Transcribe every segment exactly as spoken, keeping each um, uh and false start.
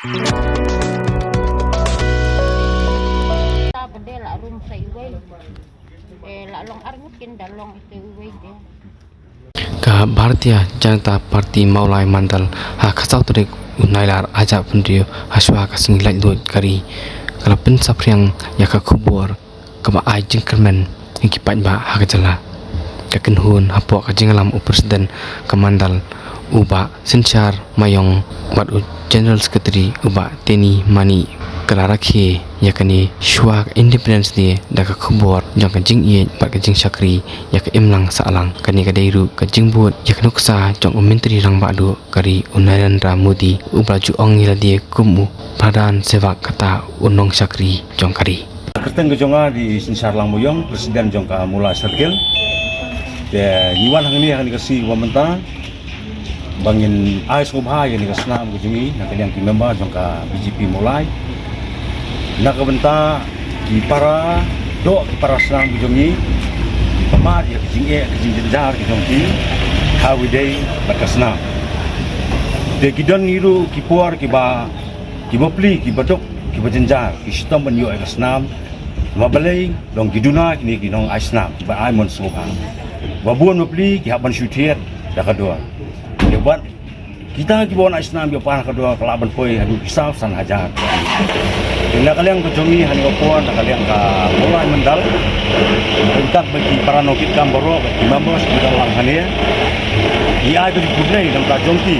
Ta ba de la rum sa iwei. Eh, la long ar ngut kin da long ite iwei de. Ka Bharatiya Janata Party Mawlai Mandal ha ka saw tarik u Nailar hajar arphew hynriew ha shuwa ka sngi laitluid ka ri ka la pynsaphriang ïa ka khubor kaba ai jingkyrmen ïa ki paidbah ha ka jylla. Ka kynhun hapoh ka jingïalam u President ka Mandal u Bah Synshar Maiong bad u General Secretary u Bah Teni Mani ka la rakhe ïa kane shuwa ka Independence Day da ka khubor jong ka jingïeit bad ka jingshakri ïa ka imlang sahlang. Kane ka dei ruh ka jingbud ïa ka nuksa jong u Myntri Rangbah Duh ka ri u Narendra Modi uba la ju ong ïa lade kum u Pradhan Sevak kata u nongshakri jong ka ri. Kyrteng ka jong nga dei Synshar Langmaiong, President jong ka Mawlai Circle. Te ngi wan hangne ha kane ka sngi kaba mynta ba ngin ai sngewbha ïa kane ka snam ka jong ngi na ka liang ki member jong ka B J P Mawlai. Na ka bynta ki para doh, ki para snam ka jong ngi, ki pynmad ïa ka jingeh ka jingjynjar ka jong ki ha kaba ïadei bad ka snam. Te ki don ngi ruh ki por kiba, kiba pli, kiba duk, kiba jynjar, ki shitom ban ïoh ïa ka snam. Namar balei? Long ki duna kine ki nong ai snam kiba ai mon sngewbha. Ba bun ba pli ki hap ban shu thied da ka dor. Ïa bad kita kiba wan ai snam ïa pan ka dor ka lah ban poi haduh ki saw san hajar. Te na ka liang ka jong ngi hangne ka por, na ka liang ka Mawlai Mandal, ryngkat bad ki para nongkitkam baroh, bad ki members kiba dang lang hangne, ngi ai ka jingkhublei na ka bynta jong ki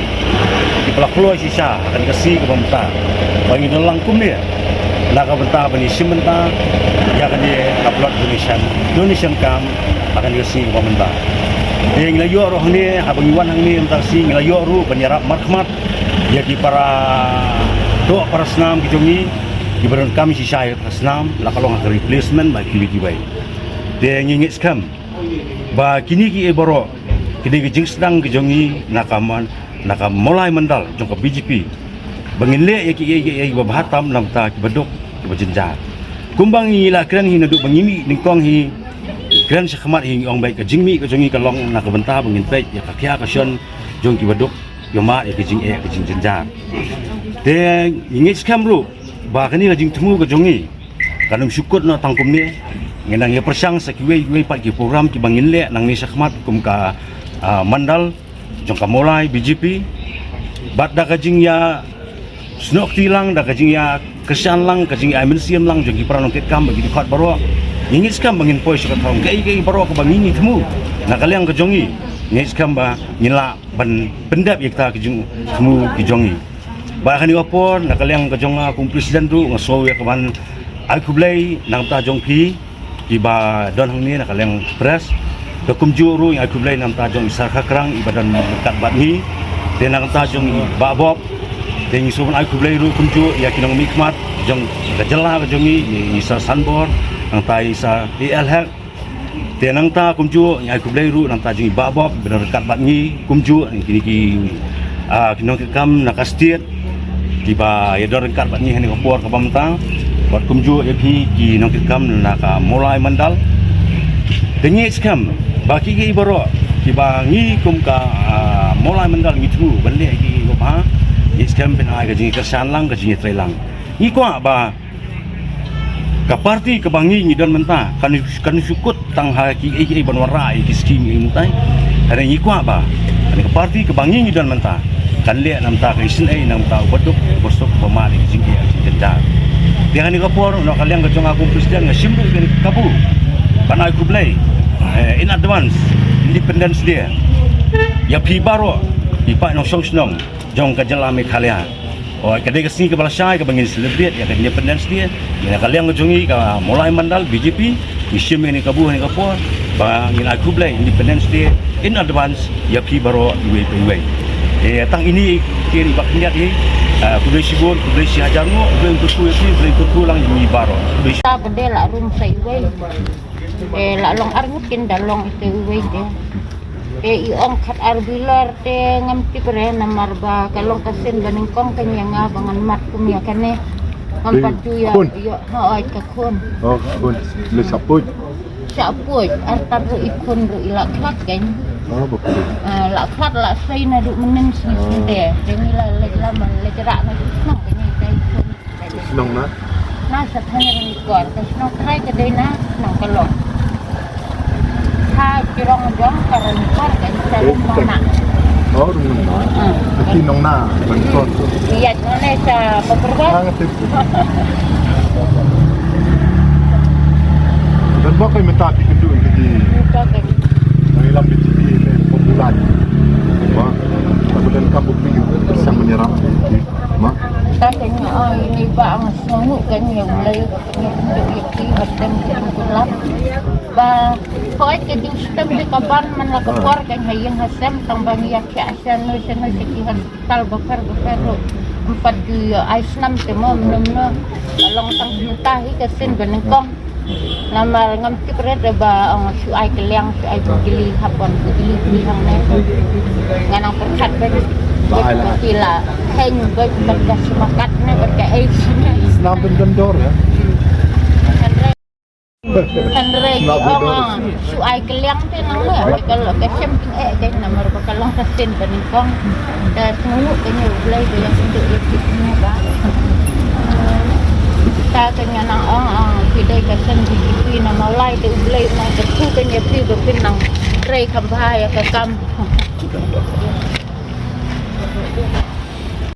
kiba la kloi shisha ha kane ka sngi kaba mynta ba ngi dang lang kumne na ka bynta ban ïashim bynta ïa kane ka blood donation, donation camp ha kane ka sngi kaba mynta. Te ngi la ïoh ruh hangne, haba ngi wan hangne mynta ka sngi ngi la ïoh ruh ban ïarap markhmat ïa ki para doh, para snam ki jong ngi kiba donkam shisha ïa ka snam, la ka long ha ka replacement bad kiwei kiwei. Te ngi ngeit skhem ba kine kiei baroh, kine ki jingsdang ki jong ngi na ka mon, na ka Mawlai Mandal jong ka B J P, ba ngin leh ïa kiei kiei ba bha tam na ka bynta kiba duk kiba jynjar. Kumba ngi la kren hi naduh ba ngi mih nyngkong hi, kren shakhmat hi, ngi ong ba ka jingmih ka jong ngi ka long na ka bynta ba ngin peit ïa ka khia ka shon jong kiba duk, ïa mad ïa ka jingeh ka jingjynjar. Te ngi ngeit skhem ruh ba kane ka jingthmu ka jong ngi kan ym shu kut noh tang kumne. Ngi nang ïa pyrshang sa kiwei kiwei pat ki program kiba ngin leh nangne shakhmat kum ka, ah, Mandal jong ka Mawlai B J P. Bad da ka jingïasnoh kti lang, da ka jingïakyrshan lang, ka jingïa ai mynsiem lang jong ki para nongkitkam bad ki dkhot baroh, ngi ngeit skhem ba ngin poi sha ka thong. Kaei kaei baroh kaba ngi ngi thmu na ka liang ka jong ngi, ngi ngeit skhem ba ngin lah ban pyndep ïa kita ki jingthmu ki jong ngi. Bad ha kane ka por, na ka liang ka jong nga kum president ruh, nga sngew ïa ka ban ai khublei na ka bynta jong phi kiba don hangne na ka liang press. Bad kumjuh ruh ngi ai khublei na ka bynta jong i Sorkar Krang iba don ryngkat bad ngi. Te na ka bynta jong i Bah Bob, te ngi sngew ban ai khublei ruh kumjuh ïa ki nongmihkhmat jong ka jylla ka jong ngi, i Sir Sanbor, na ka bynta i Sir A L Hek. Te nangta kumjuh ngi ai khublei ruh nangta jong i Bah Bob ba don ryngkat bad ngi, kumjuh kine ki, ah, ki nongkitkam na ka state kiba ïa don ryngkat bad ngi ha kane ka por kaba mynta. Bad kumjuh ïa phi ki nongkitkam na ka Mawlai Mandal. Te ngi ngeit skhem ba kiei kiei baroh kiba ngi kum ka, ah, Mawlai Mandal ngi thmu ban leh kiei kiei ba bha, ngi ngeit skhem phin ai ka jingkyrshan lang, ka jingtrei lang. Ngi kwah ba ka party kaba ngi ngi don mynta kan, kan shu kut tang ha kiei kiei ban wanrah ïa ki skim ïa mynta. Hynrei ngi kwah ba kane ka party kaba ngi ngi don mynta kan leh na ka bynta ka isynei, na ka bynta u baduk u basuk ba mad ïa ki jingeh ïa ki jingjynjar. Te ha kane ka por na ka liang ka jong nga kum president nga shim ruh ïa kane ka kabu ban ai khublei, eh, in advance Independence Day ïa phi baroh ki paid nongshong shnong jong ka jylla Meghalaya. Oi, ka dei ka sngi kaba lashai kaba ngin celebrate ïa ka Independence Day. Na ka liang ka jong ngi ka Mawlai Mandal B J P ngi shim ïa kane ka kabu ha kane ka por ba ngin ai khublei Independence Day in advance ïa phi baroh iwei pa iwei. Eh, tang ine i kyrteng ba khyndiat hi. Ah, khublei shibun, khublei shihajar nguh, khublei kyrkhu ïa phi, khublei kyrkhu lang ïa ngi baroh. Khublei shi- Ta ba de la rum sa iwei. Eh, la long ar ngut kin da long ite iwei de. Eh, i ong khatar bilor te ngam tip re namar ba ka long ka sien ba nyngkong ka ïa nga ba ngan mad kum ïa kane. Ngam pat ju ïa, khun. Ïa, ha, oi, ka khun. Oh, khun. Le sapuj. Sapuj, artat ruh i khun ruh i la khlad kan. Oh, ba khun. Ah, la khlad la sei naduh mynnin shisha de. Te ngi la leit lam, leit rah naduh shnong kan. Na sa thang Ranikor, ka shnong trai ka dei na shnong Kalong. Sa ki rong jong ka Ranikor ka sa rong nong na. Oh, rong nong na. Hmm. Ki nong na, Ranikor. Iya, nong na sa Paperbar. Ah, ngerti. Dan ba kai meta pi kendu ini di. Meta kai. Nang ilam di T V ni pembulan. Ba, aku dan kamu pi sang menyerap. Ma? Ta kane, oh, ini ba ang sngewnguh kane, u Blei ba kane pynduh ïa phi ha tem kane ka lap. Ba hooid ka jingstem hi ka ban man la ka por kane ha ïing ha sem tang ba ngi ïa khiah shano shano sha ki hospital bapher bapher ruh. Ym pat ju ïa ai snam te mo mano mano. Ka long tang mynta hi ka sien ba nyngkong. Namar ngam tip re ba ong shu ai kylliang, shu ai bujli, hap wan bujli bujli hangne. Nga nang pyrkhat beit. Ba ai la. Beit ba ki la heng beit bad ka smakat ne bad ka age ne. Snam dum dum dor ya. Hynrei, hynrei ki ong shu ai kylliang te nang ne. Ka long ka shem eh, ka namar ba ka long ka sien ba nyngkong. Ka sngewnguh kane u Blei ba ïa pynduh ïa phi kane ba. Ta ka nga nang ong, ong phi dei ka seng B J P na Mawlai te u Blei u nang kyrkhu kane ïa phi ba phin nang trei kham bha ïa ka kam.